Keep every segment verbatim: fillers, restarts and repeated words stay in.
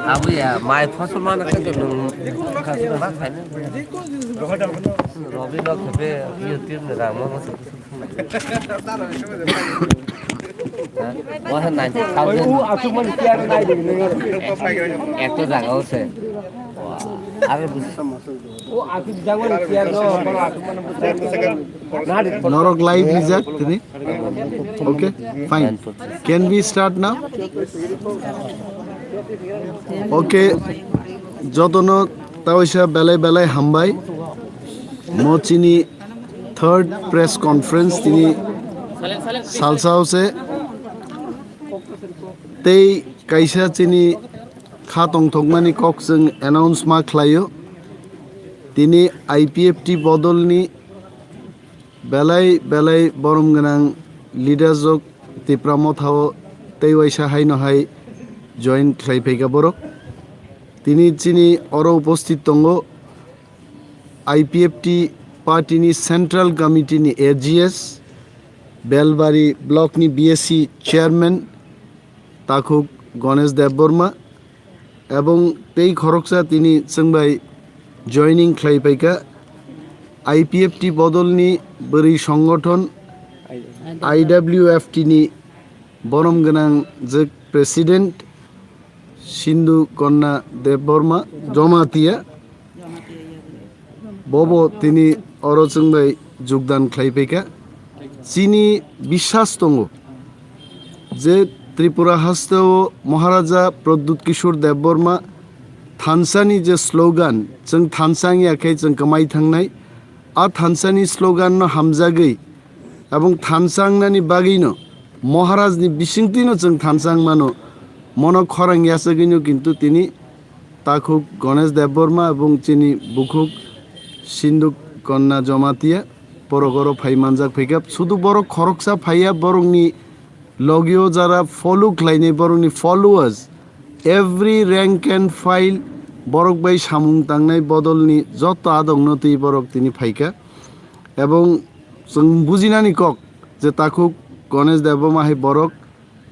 Abuya, mai phosol mana khe nwng khasing ma khaina. Robi lok khe be iyo tir ni rang ma. Wah, ninety thousand. Ekto jaga o se. Wah, aro bus. Norok live rijak tini. Okay, fine. Can we start now? Okay, jotono tawaisa belai belai hambai. Mo chini third press conference tini salsa o se. Tei kaisa chini kha tongthokmani kok chwng announce ma khlaio. Tini I P F T bodolni belai belai borom gwnang leaders rok Tipra Motha o tei waisa haino hai join khlai phaikha borok. Tini chini oro uposthit tongo I P F T party ni central committee ni A G S, Belbari block ni B S C chairman Takhuk Ganesh Debbarma, ebong tei khoroksa tini chwngbai joining khlai paikha. I P F T bodolni bwrwi songothon I W F T ni borom gwnang jwk president Sindhu Konna Debbarma Jamatia. Bobo tini oro chwngbai jogdan khlai paikha. Chini biswas tongo je Tripura hasteo Maharaja Pradyut Kishore Debbarma thansani je slogan, "Chwng thansa wngya khe chwng kwmai thangnai," a thansani slogan no hamjagwi Abong thansa wngnani bagwino Maharajni bisingtwino chwng thansa wngmano. Mono khorang yachagwino kintu tini takhuk Ganesh Debbarma ebong chini bukhuk Sindhu Konna Jamatia borok oro phai manjak phaikha. Sudu borok khoroksa phaiya, borokni logio jara follow khlainai, borokni followers, every rank and file borok bai samung tangnai bodolni joto adongno twi borok tini phaikha. Ebong chwng bujinani kok je takhuk Ganesh Debbarma hai borok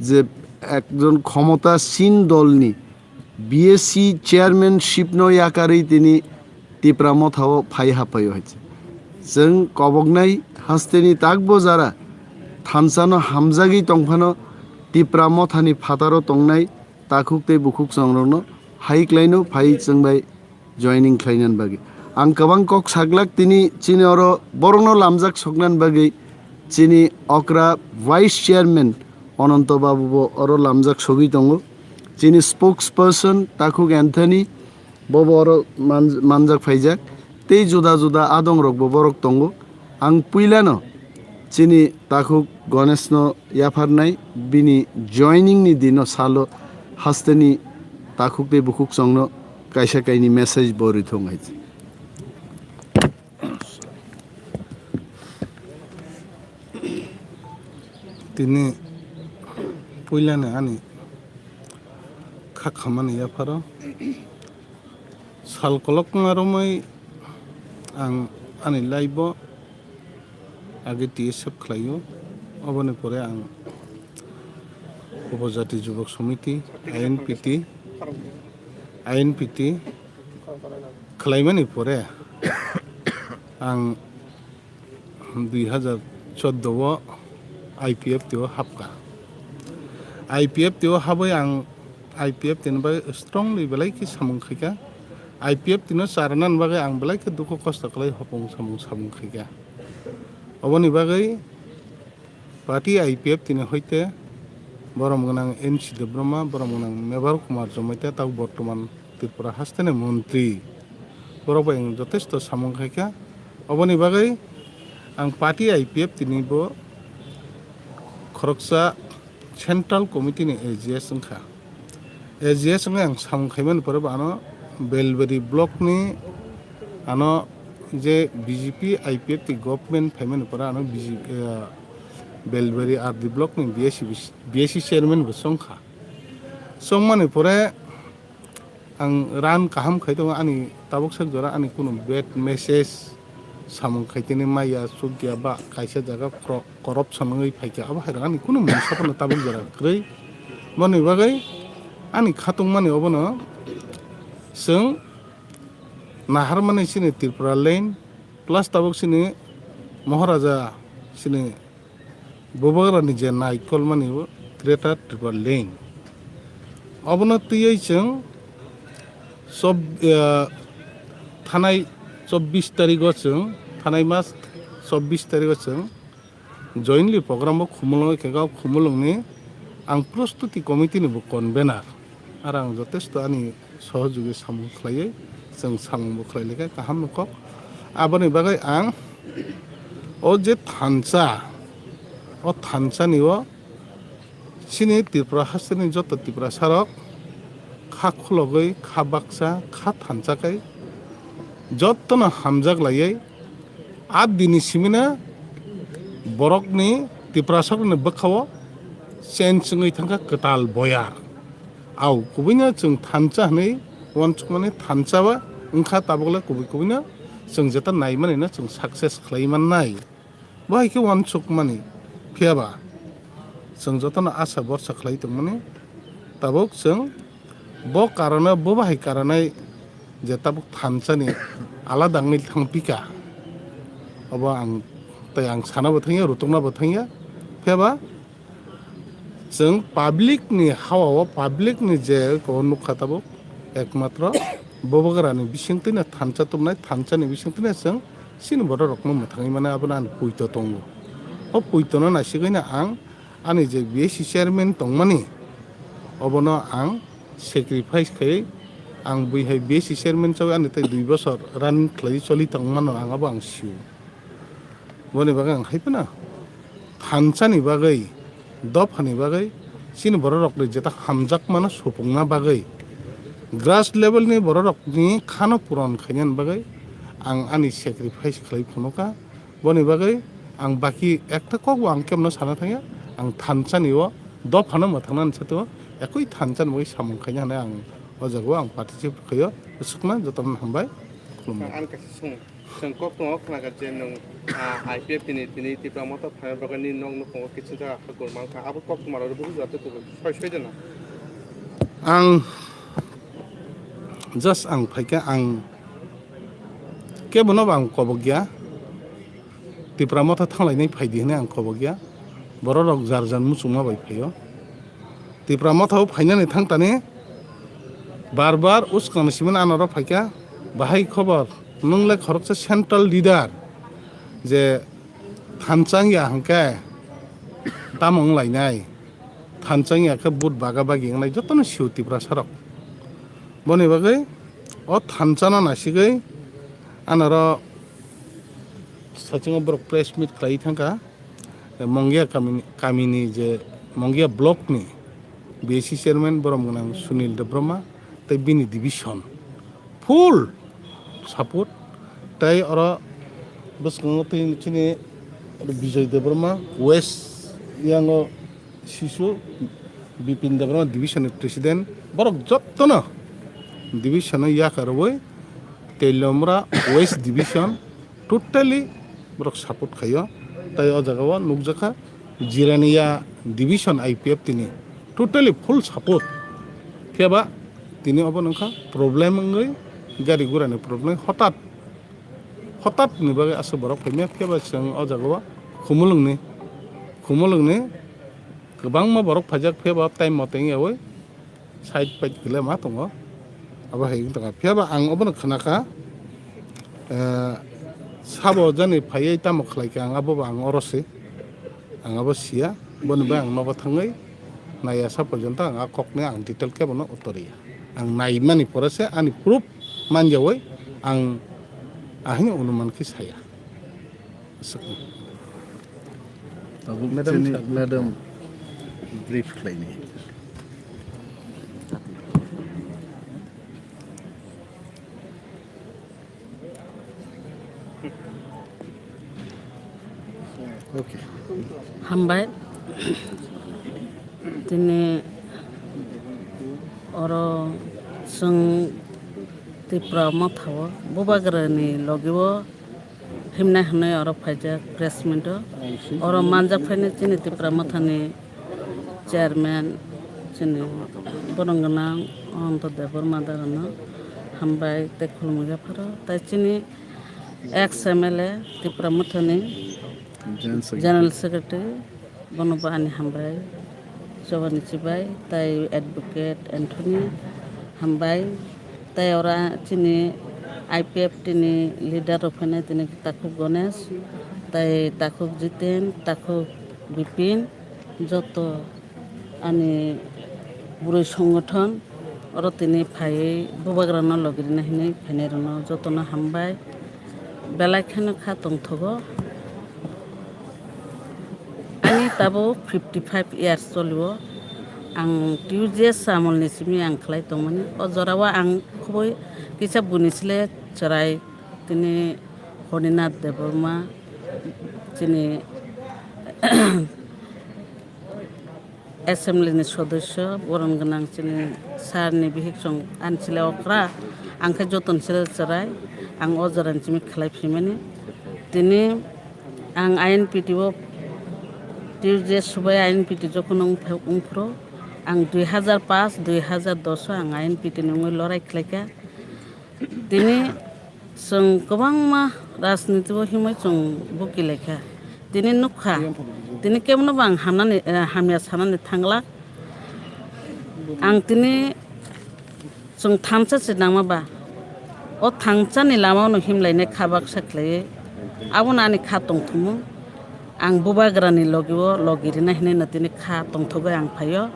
je ekjon khomotasin dolni B S C chairmanship no yakarwi tini Tipra Motha o phai hapai o hai se. Chwng koboknai hasteni takbo jara thansa no hamjagwi tongphano Tipra Motha ni phataro tongnai takhuk tei bukhuk chongrokno hai klaino phai chwng bai joining khlainani bagwi. Ang kwbang kok saglak tini chini oro borokno lamjak soknani bagwi chini okra vice chairman Ananto Babu bo oro lamjak sogwi tongo. Chini spokesperson Takhuk Anthony bobo oro man-, manjak phaijak. Tei juda juda adongrokbo borok tongo. Ang puilano chini takhuk Ganeshno yapharnai bini joining ni dino salo hasteni takhuk tei bukhuk chongno kaisa kaini message bo rithung hai. Tini puilani ani kha khamani yapharo sal kolokma romwi ang ani life o age T S F khlaio, oboni pore ang Upojati Jubak Samiti, I N P T, I N P T, khlaimani pore ang dui hazar chordo o I P F T o hapkha. I P F T o habwi ang I P F T ni bagwi strongly belai khe samung khaikha. I P F T no charnani bagwi ang belai khe dukhu kosto khlai hopung samung samung khaikha. Oboni bagwi party I P F T ni hoite borom gwnang N C Debbarma, borom gwnang Mebar Kumar Jamatia, tabuk bortoman Tripura hasteni montri, borok bai ang jotesto samung khaikha. Oboni bagwi ang party I P F T ni bo khoroksa central committee ni A G S wngkha. A G S wngwi ang samung khaimani pore bo ano Belbari block ni ano je B J P I P F T government phaimani pore ano B J P, eh, Belbari R D block ni B S C, B S C chairman bo chongkha. Chongmani pore ang run kaham khai tongo, ani tabuk sak jora ani kunu bad message samung khai tini maya chukya ba kaisa jaga kro-, corruption wngwi phaikha, abo hai rok ani kunu mungsa phano tabuk jora kwrwi. Boni bagwi ani khatungmani obono chwng naharmani chini Tripura line plus tabuk chini Maharaja chini Bubagrani je naikolmani bo Greater Tripura Link. Obono twiwi chwng sob-, eh, thanai chobbish tarigo chwng, thanai mas chobbish tarigo chwng jointly program bo Khumulwngo khe, o Khumulwngni ang prostuti committee ni bo convener. Aro ang jotesto ani sohojugi samung khlaiwi chwng samung bo khlai laikha, kaham no kok. Aboni bagwi ang o je thansa, o thansani o chini Tripura hasteni joto Tiprasa rok kha khulogwi, kha baksa, kha thansa kai jotono hamjak laiwi, a dini simina borokni Tiprasokni bwkhao change wngwi thangkha kwtal boyar. Au, kubuino chwng thansa hwnwi uansukmani thansa ba wngkha, tabukle kubui kubuino chwng jeta naimanino chwng success khlai mannai. Bo hai khe uansukmani, phiyaba chwng jotono asa borsa khlai tongmani. Tabuk chwng bo karano, bo bahai karanai je tabuk thansani alada wngwi thangpika, obo ang tei ang sana bo thangya, rutokna bo thangya. Phiyaba chwng public ni hawa o, public ni je ko nukha tabuk, ekmatro Bubagrani bisingtwino thansa tubunai, thansani bisingtwino chwng chini borok rokno mwthangwi mano, abono ani puito tongo. O puitono naisigwino ang ani je B S C chairman tongmani, obono ang sacrifice khai ang bui hai B S C chairman chawi ani tei dui bosor running khlai choli tongmano ang, abo ang sio. Boni bagwi ang hai phano thansani bagwi, dophani bagwi, chini borok rokni jeta hamjakmano supungna bagwi, grass level ni borok rokni khano puron khainani bagwi ang ani sacrifice khlai phunukha. Boni bagwi ang baki ekta kok bo ang kemno sana thangya, ang thansani o dophano mwthangnani sato ekoi thansani bagwi samung khaina hwnwi ang o jagao ang participate khaio. Swkna jotono hambai, khulumbai. Ang kaisa swng. Chwng kok tongo khna kha je nwng, ah, I P F T ni tini Tipra Motha phaina bagwi nini nok nukhungo kiching jaga kha gorma wngkha. Abo kok tongma rok bukhuk jato kubui soi soi jana. Ang just ang phaikha, ang kebono bo ang kobok ya. Tipra Motha thanglainai phai di hwnwi ang kobok ya. Borok rok jar jar muchungma bai phaio. Tipra Motha o phainani thang tani bar bar uskang ni simi anoro phaikha. Bahai khobor, nwng le khoroksa central leader je thansa wngya hwnkhe tamo wnglainai? Thansa wngya khe vote baga bagi wngnai jotono sio Tiprasa rok. Boni bagwi o thansa no naisigwi anoro sachingo borok press meet khlai thangkha. Mongia kamini, kamini je Mongia block ni B S C chairman borom gwnang Sunil Debbarma tei bini division full support. Tei oro bwskango tei chini Bijoy Debbarma, West yango sisu Bipin Debbarma division ni president, borok jottono division o yakarwi Teliamura West division totally borok support khaio. Tai o jaga o nukjakha Jirania division I P F T ni totally full support. Phiya ba tini obo nungkha problem wngwi gari gurani problem, hotat, hotat ni bagwi aswk borok phaimya, phiya ba chwng o jaga o Khumulwng ni, Khumulwng ni kwbangma borok phaijak, phiya ba time mote wngya wi side pait kwlai ma tongo. Abo hai wng tongkha. Phiya ba ang obono khna kha, eh, sabo jani phaiwi tamo khlai kha, ang abo bo ang oro se, ang abo siya. Boni bai ang nogo thangwi naiya sa porjonto ang a kokni ang detail khe bono uttor riya. Ang naimani pore se ani proof manjawi ang ahini onuman khe saya. Tabuk Madam chini Sir. Madam brief khlaini. Okay. Hambai. Tini oro chwng Tipra Motha o Bubagrani logi o himnai hwnwi oro phaijak press meet o. Oro manjak phainai chini Tipra Mothani chairman, chini borong gwnang Ananta Debbarma darano hambai tei khulumwi yapharo. Tai chini ex M L A Tipra Mothani General Secretary. General Secretary, bono bo ani hambai, Chobani Chibai, tai Advocate Anthony hambai, tai ora chini I P F T ni leader rok phainai tini Takhuk Ganesh, tai Takhuk Jiten, Takhuk Bipin, joto ani bwrwi songothon oro tini phaiwi Bubagrano logi rina hinwi phainai rokno jotono hambai. Belai kheno kha tongthogo. Ani tabuk fifty five years choliwo. Ang T U G S amolni simi ang khlai tongmani. O jorao ang khubui kisa buni sle chwrai tini Horinath Debbarma chini Assembly ni sodosyo, borom gwnang chini sir ni bihik chwng ani chwla okra, ang khe joto ni chwla chwrai, ang o jora ni simi khlai phimani. Tini ang I N P T o Tuesday subai I N P T jokhon wng pha-, wng phuru, ang dui hazar paanch, dui hazar dos o ang I N P T ni wngwi lorai khlaikha. Tini chwng kwbangma rajniti o himwi chwng buki laikha. Tini nukha, tini kebono bo ang hamnani, eh, hamya sanani thanglak. Ang tini chwng thansa se nangma ba, o thansani lama-o no himlainai kha baksa khlaiwi, abono ani kha tongthokmung. Ang Bubagrani logi-o logi rina hinwi no tini kha tongthogwi ang phaio.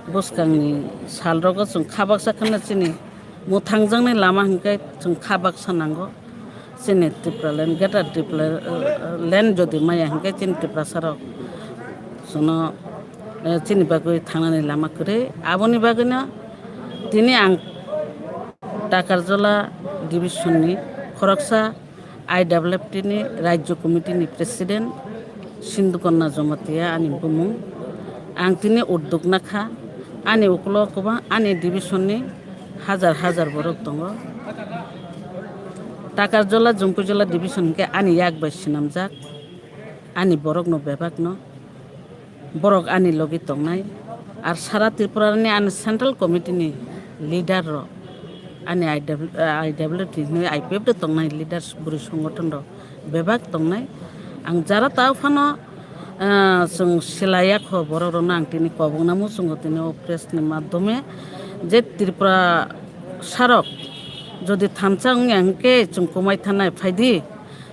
Bwskangni salrogo chwng kha baksa kheno chini mwthangjaknai lama hinkhe chwng kha baksa nango. Chini Tipraland, Greater Tipraland jodi maya hinkhe chini Tiprasarok chwngno, eh, chini bagwi thangnani lama kwrwi. Aboni bagwino tini ang Takarjala division ni khoroksa I W F T ni Rajya Committee ni President Sindhukanya Jamatia ani bumung. Ang tini udduk nakha, ani ukulo kwbang ani division ni hajar hajar borok tongo. Takarjala, Jumpuijala division hinkhe ani yak bai swnamjak, ani borokno bebakno. Borok ani logi tongnai. Ar sara Tripura ni ani Central Committee ni leader rok, ani I W, I W T hinwi I P F T tongnai leaders, bwrwi songothon rok bebak tongnai. Ang jara tao phano, ah, chwng silaiya kho borok rokno ang tini kobokna muchungo tini o press ni madhyome je Tripura sarok jodi thansa wngya hinkhe chwng kwmai thanai phaidi.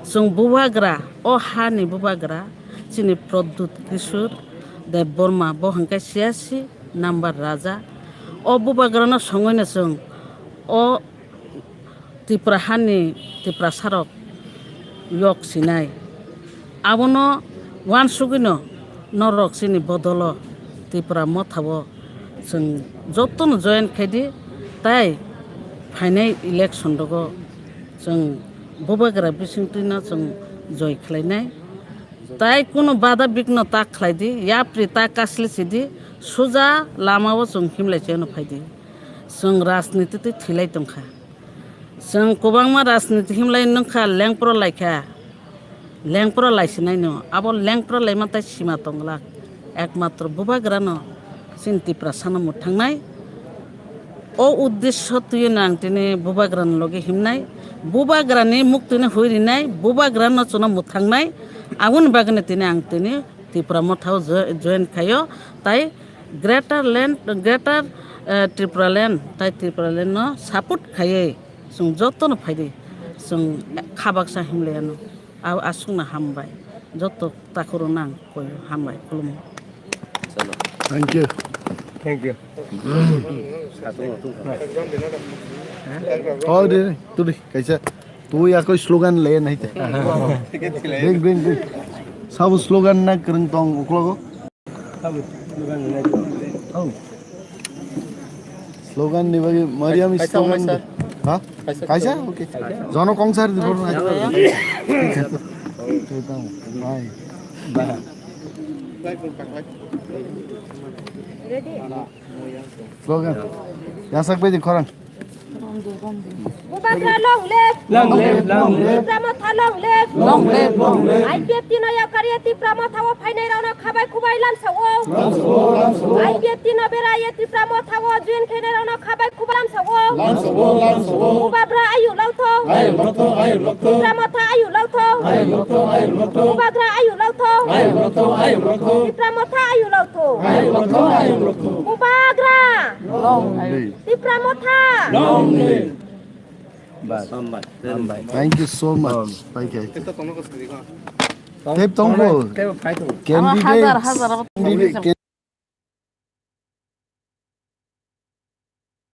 Chwng bubagra, o hani bubagra, chini Pradyut Kishore Debbarma, bo hwnkhe siyasi number raja. O bubagrano songwino chwng o Tripura hani Tiprasarok yok sinai. Abono uansugwino norok chini bodolo Tipra Mothao chwng jotono join khaidi, tai phainai election rogo chwng bubagra bisingtwino chwng joi khlainai. Tai kunu bada bikno ta khlaidi, yapri ta kasli sidi, suja lamao chwng himlai cheno phaidi. Chwng rajniti twi thwilai tongkha. Chwng kwbangma rajniti himlai nungkha, lengpro laikha. Lengpro laisinaino, abo lengpro laima tai sima tonglak. Ekmatro bubagrano chini Tiprasano mwthangnai. O uddesho twi no ang tini bubagrani logi himnai, bubagrani muk tini hui rinai, bubagrano chwngno mwthangnai, aboni bagwino tini ang tini Tipra Motha o jo-, join khaio, tai Greater Land, Greater, eh, Tripura Land, tai Tripura Land no support khaiwi chwng jotono phaidi, chwng kha baksa himlaiano. Abo aswkno hambai. Joto takhurokno ang koi hambai khulumo. Thank you. Thank you. Oh, de, de, tu de, kaisa. Tu ya koi slogan le nahi te. Bring, bring, bring. Sabo slogan na kwrwng tong uklogo. Oh. Slogan ni bagwi Mariam Kaisa, slogan. Kaisa. Ha? Kaisa. Kaisa? Okay. Jono kongsar di bor. Bye. Slogan. Yasak bai di khorang. Bubagra long live! Long live, long live! Tipra Motha long live! Long live, long live! I P F T no yakarwi Tipra Motha o phainai rokno khabai khubai lamsao. I P F T no berai Tipra Motha o join khainai rokno khabai khubai lamsao. Bubagra ayuk lok tho. Tipra Motha ayuk lok tho. Bubagra ayuk lok tho. Tipra Motha ayuk lok tho. Bubagra! Long live! Tipra Motha! Long live! Bas. Hambai. Hambai. Thank you so much. Thank you. Tep tongbo. Tep phai tong. Candidate. Hazar, hazar. Candidate.